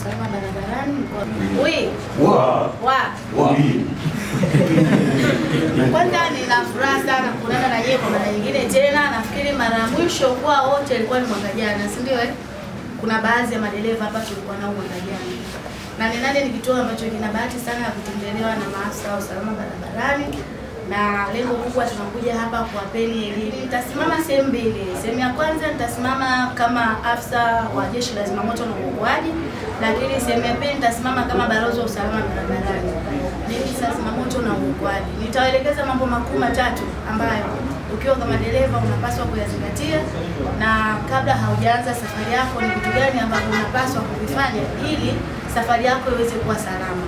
usalama barabarani mkoa. Kwanza nina furaha sana kuonana na yeye kwa mara nyingine tena. Nafikiri mara ya mwisho kwa wote ilikuwa ni mwaka jana, si ndio eh? Kuna baadhi ya madereva hapa tulikuwa nao mwaka jana. Na Nane ni kituo ambacho kina bahati sana ya kutembelewa na maafisa wa usalama barabarani, na lengo kubwa tunakuja hapa kuwapeni elimu. Nitasimama sehemu mbili. Sehemu ya kwanza nitasimama kama afisa wa Jeshi la Zimamoto na Uokoaji, lakini sehemu ya pili nitasimama kama balozi wa usalama barabarani. Jeshi la Zimamoto na Uokoaji. Nitawaelekeza mambo makuu matatu ambayo ukiwa kama dereva unapaswa kuyazingatia, na kabla haujaanza safari yako ni kitu gani ambavyo unapaswa kuvifanya ili safari yako iweze kuwa salama.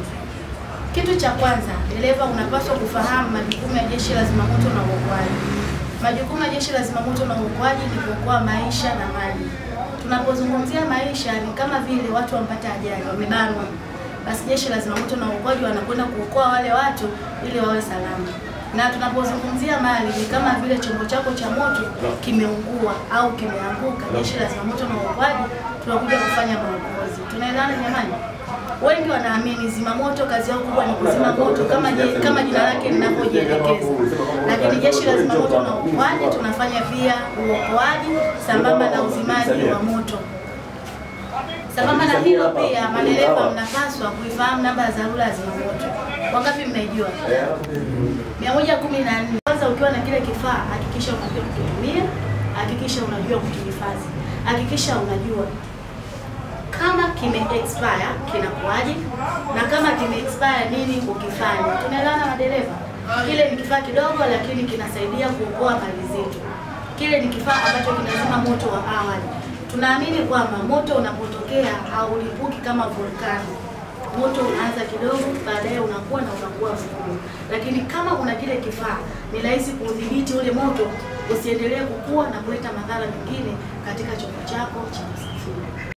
Kitu cha kwanza, dereva unapaswa kufahamu majukumu ya Jeshi la Zimamoto na Uokoaji. Majukumu ya Jeshi la Zimamoto na Uokoaji ni kuokoa maisha na mali. Tunapozungumzia maisha ni kama vile watu wampata ajali, wamebanwa. Basi Jeshi la Zimamoto na Uokoaji wanakwenda kuokoa wale watu ili wawe salama. Na tunapozungumzia mali ni kama vile chombo chako cha moto kimeungua au kimeanguka, Jeshi la Zimamoto na Uokoaji tunakuja kufanya maokozi. Tunaelewana jamani? Wengi wanaamini zimamoto kazi yao kubwa ni kuzima moto kama jina lake linapojielekeza. Lakini Jeshi la Zimamoto na Uokoaji tunafanya pia uokoaji sambamba na uzimaji wa moto. Sambamba na hilo pia madereva mnapaswa kuifahamu namba za dharura ya zimamoto. Wangapi mnaijua? 114. Kwanza ukiwa na kile kifaa hakikisha unajua kukitumia, hakikisha unajua kukihifadhi. Hakikisha unajua kama kime expire kinakuaje, na kama kime expire nini ukifanya. Tunaelewana madereva? Kile ni kifaa kidogo lakini kinasaidia kuokoa mali zetu. Kile ni kifaa ambacho kinazima moto wa awali. Tunaamini kwamba moto unapotokea haulipuki kama volkano. Moto unaanza kidogo, baadaye unakuwa na unakuwa mkubwa. Lakini kama una kile kifaa ni rahisi kudhibiti ule moto usiendelee kukua na kuleta madhara mengine katika chombo chako cha usafiri.